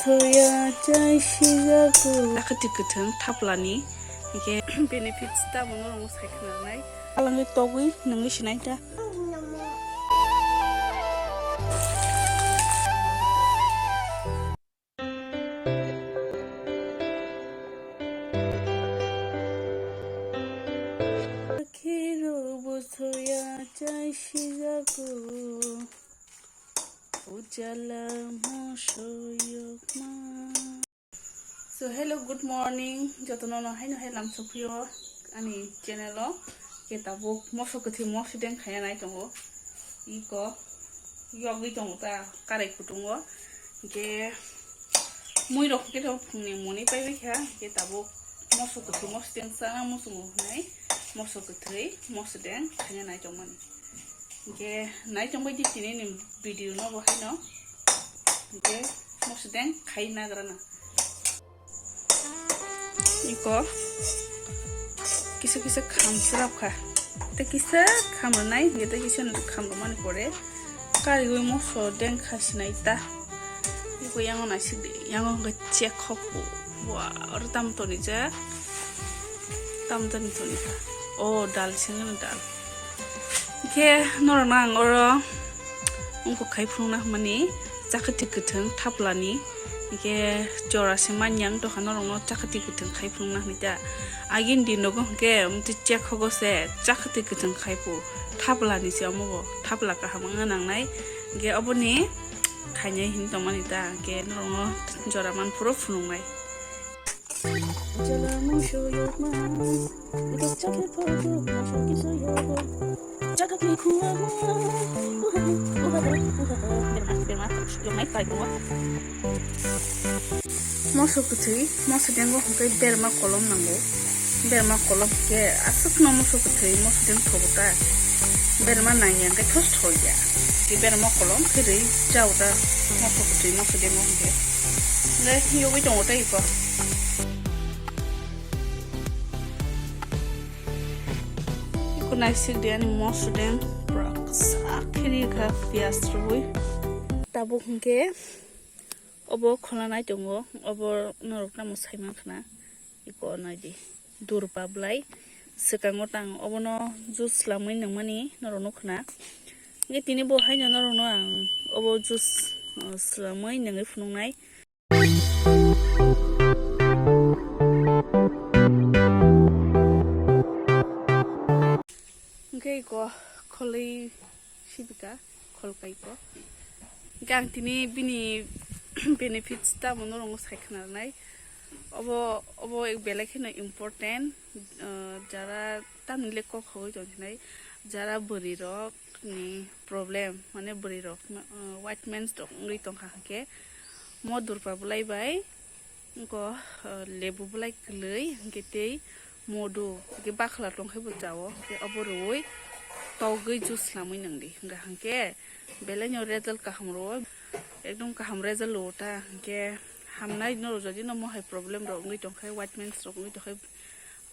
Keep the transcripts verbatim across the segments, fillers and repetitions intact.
Soya chai sijago. Dakati kwthwng thaplani, hwnkhe benefits tamo norokno sai khwnarnai. Alangwi togwi nungwi sinai ta. Akhiro bo soya chai sijago. Ujala mosoyokma. So, hello, good morning. Jotono no haino hai lam sokphio ani channel o. Ke tabuk moso kwthwi moso deng khaya nai tongo. Iko yogwi tongo ta karai kutungo. Ke mui rok ke to phungni muni pai bai kha. Ke tabuk moso kwthwi moso deng sana musungo hinai moso kwthwi moso deng khaya nai tongmani. Hingke nai tongbai di tini ni video no bo haino. Hingke moso deng khai nagra na. Iko kisa kisa kham srap kha. Te kisa kham rwnai, hingke te kisa kham rwmani pore kariwi moso deng kha sinai ta. Iko yango naisik di, yango hingke chek khok bo. Wa, oro tam toni ja. Tam toni toni kha. O, dal singno dal. Khe norokno ang oro wngkok khai phunukna hwnmani chakati kwthwng thaplani. Hingke jora se manya wng tongkha norokno chakati kwthwng khai phunukna hwnwi ta. Agini din rogo hwnkhe amtwi chekhogo se chakati kwthwng khai phu thaplani se omo bo thapla kaham wngna nangnai. Hingke oboni khainai hinwi tongmani ta hingke norokno jora manphuru phunuknai. Moso kwthwi, moso dengbo hwnkhe berma kolom nango. Berma kolom khe aswkno moso kwthwi, moso deng thogo ta. Berma nangya hwnkhe thos thoya. Khe berma kolom khe rwi chao ta moso kwthwi, moso dengbo hwnkhe. Hwnkhe yogwi tongo tei iko. Iko naisik di ani moso deng pura sak khe ri kha piyas rwi. Tabuk hwnkhe obo khola nai tongo, obo norok tamo sai mankha na. Iko nai di durpa bwlai swkango tang obono juice lamwi nangmani norok nukha na. Hwnkhe tini bo haino norokno ang obo juice, uh, swlamwi nangwi phunuknai. Hwnkhe iko kholwi sibika, kholkai ko. Hwnkhe ang tini bini benefits tamo norokno sai khwnarnai. Obo, obo belai kheno important, ah, jara tamni le kok khogwi tongkhe nai, jara bwrwi rok ni problem, mane bwrwi rok, ah, white mens rok wngwi tongkha hwnkhe mo durpa bwlai bai wngkha, ah, lebu bwlai kwlwi hwnkhe tei modu hwnkhe bakhla tongkhai bo chao, hwnkhe obo rwui togwi juice lamwi nangdi hwnkha hwnkhe belai no result kaham rwo, ekdom kaham result rwo ta hwnkhe hamnai norok jodi no mohai problem rok wngwi tongkhai, white mens rok wngwi tongkhai,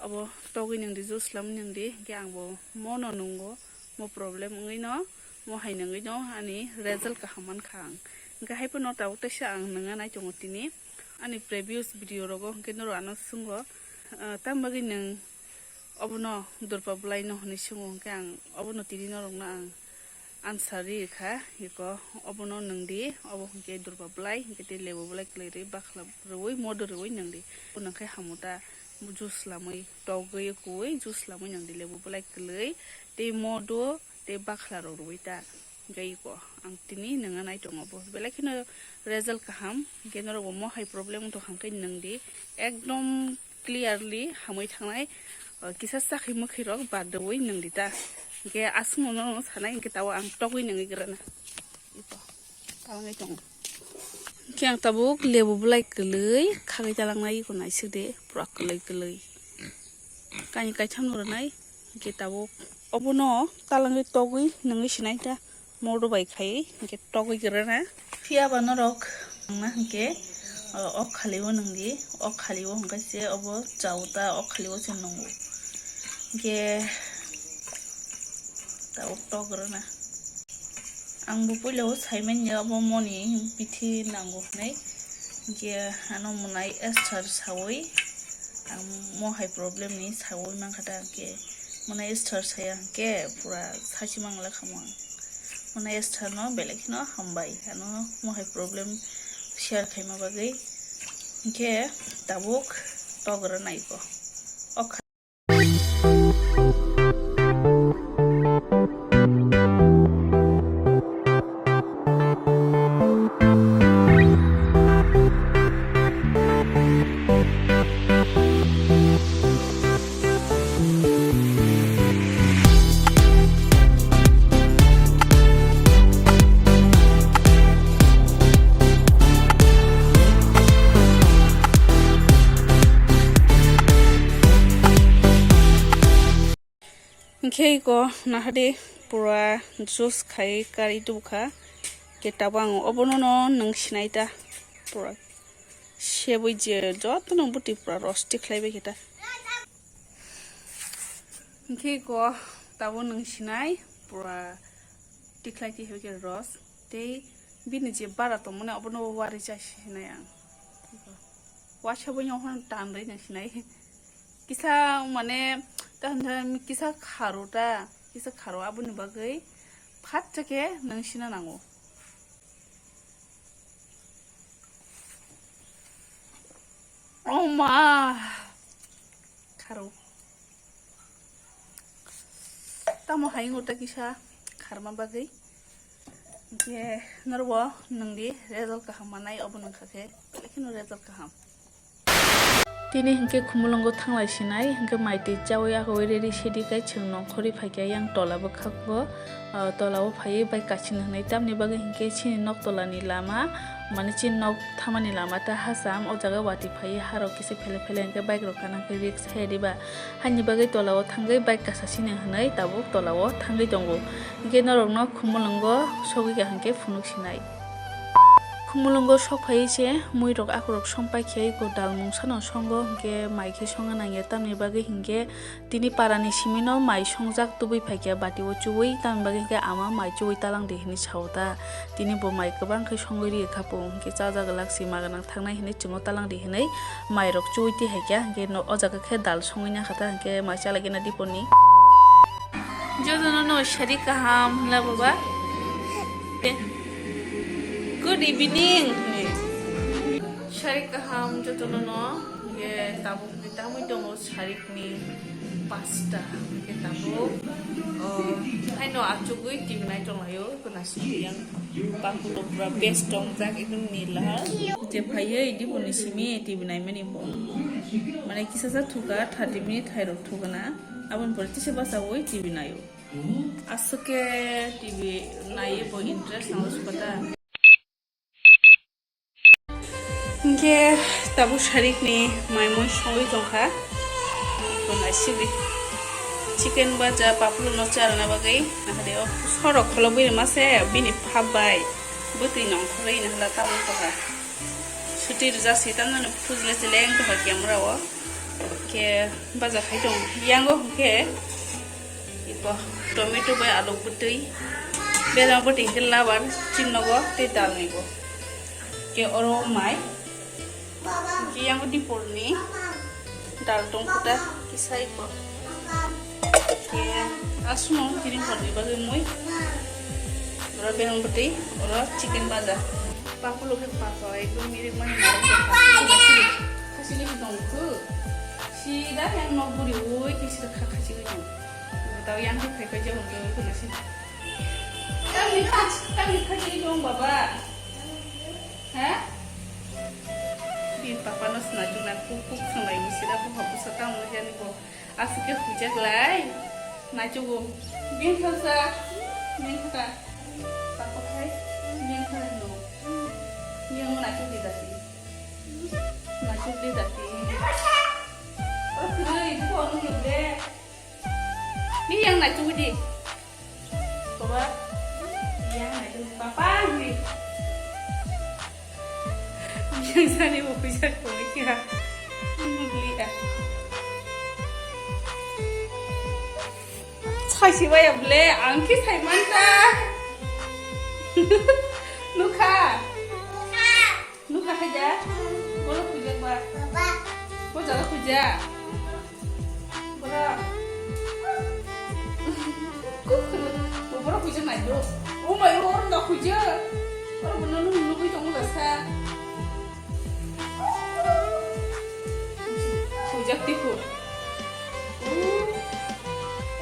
obo togwi nangdi, juice lamwi nangdi, hwnkhe ang bo mo no nungo, mo problem wngwi no, mo hai nangwi no ani result kaham mankha ang. Hwnkhe hai phano tabuk teisa ang nangna nai tongo tini ani previous video rogo, hwnkhe norok ano swngo, ah, tamo bagwi nwng obono durpa bwlai no hwnwi swngo, hwnkhe ang obono tini norokno ang answer ri kha, iko obono nwng di, obo hwnkhe durpa bwlai, hwnkhe tei lebu bwlai kwlwi rwi, bakhla rwui, modo rwui nwng di. Obo nwng khe hamu ta, juice lamwi, togwi, kuwi juice lamwi nwng di, lebu bwlai kwlwi, tei modo, tei bakhla rok rwui ta. Hwnkhe iko ang tini nwngna nai tongo bo. Belai kheno result kaham, hwnkhe norok bo mohai problem wng tong kha hwnkhe nwng di, ekdom clearly hamwi thangnai, uh, kisa chakhi mwkhwi rok bad rwui nwng di ta. Hwnkhe aswkno no sanai hwnkhe tabuk ang togwi nwngwi gra na. Ito, talangwi tongo. Hwnkhe ang tabuk lebu bwlai kwlwi khagwi talangnai iko naisik de pura kwlwi kwlwi. Kainwi kaitham no rwnai hwnkhe tabuk obono talangwi togwi nwngwi sinai ta. Modo bai khai hwnkhe togwi kwrwna. Phiya ba norok wngna hwnkhe, o, ok khali o nwng di, ok khali o hwnkhe se obo chao ta, ok khali o se nungo. Hwnkhe tabuk tog rwna. Ang bo puila o sai manya obo moni bithi nango hwnwi. Hinkhe ano mwnai Esther sawi, ang mohai problem ni sawi mankha ta, hinkhe mwnai Esther saya hinkhe pura sachi mangla khamang. Mwnai Esther no belai kheno hambai, ano mohai problem share khaima bagwi. Hinkhe tabuk togra naiko. Hinkhe iko nahadi pura juice khai kari tubukha. Khe tabuk ang obono no nwng sinai ta pura sebui je joto no bwtwi pura rosti khlai bai khe ta. Hinkhe iko tabuk nwng sinai pura tikhlai tihlai khe ros tei bini je bara tongmani obono wari cha sinai ang. Waisa bui nokho tan rwi nwng sinai. Kisa mane, ta hwn kisa kharo ta, kisa kharo aboni bagwi phat cha khe nwng sina nango. Oh ma! Kharo. Tamo hai wngkha kisa kharma bagwi. Hinkhe norbo nwng di result kaham manai obo nwng kha khe, belai kheno result kaham. Tini hinkhe Khumulwngo thanglai sinai, hinkhe mai twi chaui ahaui ready sidi kai chwng nongkhorwi phaikha yang tola bwkhago, ah, tola o phaiwi bike kasing hwnwi tamni bagwi hinkhe chini nok tola ni lama, mane chini nok thamani lama ta hacham, o jaga watwi phaiwi harok kisa phele phele hinkhe bike rok kana hinkhe risk hai diba, haini bagwi tola o thangwi bike kasa sini hwnwi tabuk tola o thangwi tongo, hinkhe norok no Khumulwngo sogwi kaham khe phunuk sinai. Khumulwngo sok phaiwi se muirok akorok song paikhe iko dal mungsa no songo, hinkhe mai khe songna nangya, tamni bagwi hinkhe tini parani simi no mai songjak tubui phaikha bati o chuwi, tamni bagwi hinkhe ama mai chuwi talang di hinwi sao ta, tini bo mai kwbang khe songwi rikha po, hinkhe chajaglak si ma gwnang thangnai hinwi chwngno talang di hinwi mai rok chuwi twi haikha, hinkhe no o jaga khe dal songwi nakha ta, hinkhe mai chalai gana dipor ni. Jotono no sari kaham hwnla baba. Good evening. Sari kaham jotono no. Ye tabuk ni tamui tongo sarik ni pasta. Ye tabuk, oh, haino achugwi T V nai tonglaio. Khuna siyang pakulo pura best tongjak ekdom nila. Je phaiye idi boni simi T V naimani bo. Mane kisa sa thuka thirty minute hairok thukana. Aboni pore tisa bachaui T V naio. Aswk khe T V naiwi bo interest nangwi sukha ta. Hinkhe tabuk sarikni mai mui songwi tongkha. Tongnai sibri. Chicken baja paplu no charwna bagwi. Nakhade o sorok khulogwi rwma se bini phap bai. Bwtwi nongkhorwi nakhla tabuk tongkha. Suti rijak se tamjani phujle se leng tongkha camera o. Khe baja khai tong. Yango hwnkhe iko tomato bai alu bwtwi. Bera bwtwi hwnkhe labar chinnogo tei dalnigo. Khe oro mai. Khe yango dipor ni dal tong khuta kisa iko. Khe aswk no tini hor ni bagwi mui. Oro bera bwtwi, oro chicken baja. Pakulo khe papa ekdom mirik mani narwk kha. Khachigwi tong khu. Sida yang nok buri oi khe sida kha khachigwi tong. Tao yang khe phai phai jabo khe oi khuna si. Tamni khach, tamni khachigwi tong baba. Ha? Bi papa no sna juna kuk kuk sanglai ni sida bo hapu sa tang mo jani bo. Aswk khe huijak lai. Naichugo. Bini thangsa. Bini thangsa. Takokhai. Bini thangsa no. Yang naichuk di dati. Naichuk di dati. Oh, kwrwi, buko nung de. Ni yang naichuk di. Baba, yang naichuk, papa, ni. Yang sani bo puisa kori kya? Nugli ya. Sai si waya ble, ang ki sai manta. Nukha. Nukha. Khuijak? Borok khuijak ba? Bo jaga khuijak? Borok? Borok khuijak nai do. O mai, oro da khuijak. Oro bono nung nugui tongo da sa. Khuijak tiku. O,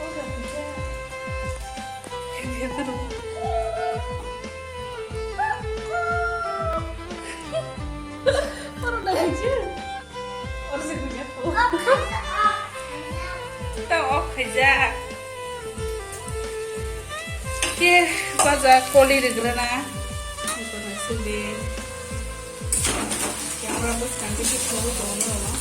oro da khuijak. Oro da khuijak. Oro se khuijak. Ta off khaijak. Khe baja koli rigrana. Iko na suli. Camera bwskang khe sik khlaiwi tongo norokno.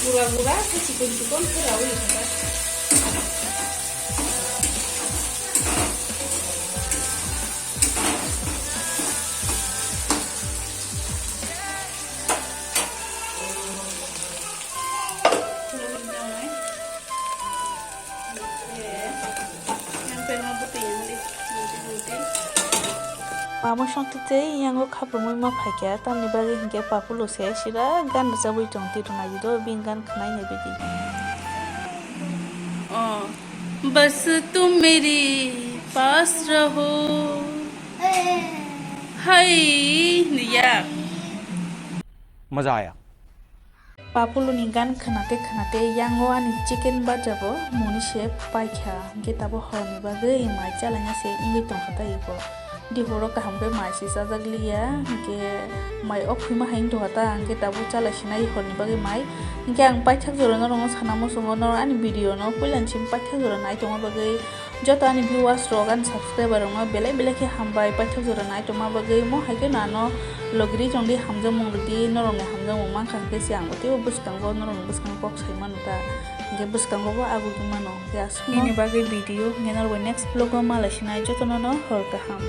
Gura gura khe chikon chikon khe rawi rikha. Mamo songtwi tei yango khapumui ma phaikha, tamni bagwi hinkhe Papulu se sira gan rwchabwi tong twi rwna di do, bini gan khwnai nai bidi. Oh, bas tum meri paas raho. Hai, niya. Maza aaya. Papuluni gan khwnate khwnate yango ani chicken baja bo moni se paikha, hinkhe tabo horni bagwi mai chalaina se wngwi tongkha tei bo. Dihoro kaham khe mai se chajak liya, hinkhe mai o phima hai wng tongkha ta, hinkhe tabo chalai sinai horni bagwi mai. Hinkhe ang paithak jora norokno sana muchungo, norok ani video no puilani simi paithak jora nai tongma bagwi. Joto ani viewers rok, ani subscriber rok no belai belai khe hambai, paithak jora nai tongma bagwi. Mo hai khe no ano logiri tongdi, hamjakmung rwdi, norok ni hamjakmung mankha hwnkhe se ang bo teibo bwskango norok ni bwskango kok sai mano ta, hwnkhe bwskango bo agugwi mano, hwnkhe aswk no. Nini bagwi video, hwnkhe norok bai next vlog o malai sinai, joto no no hor kaham.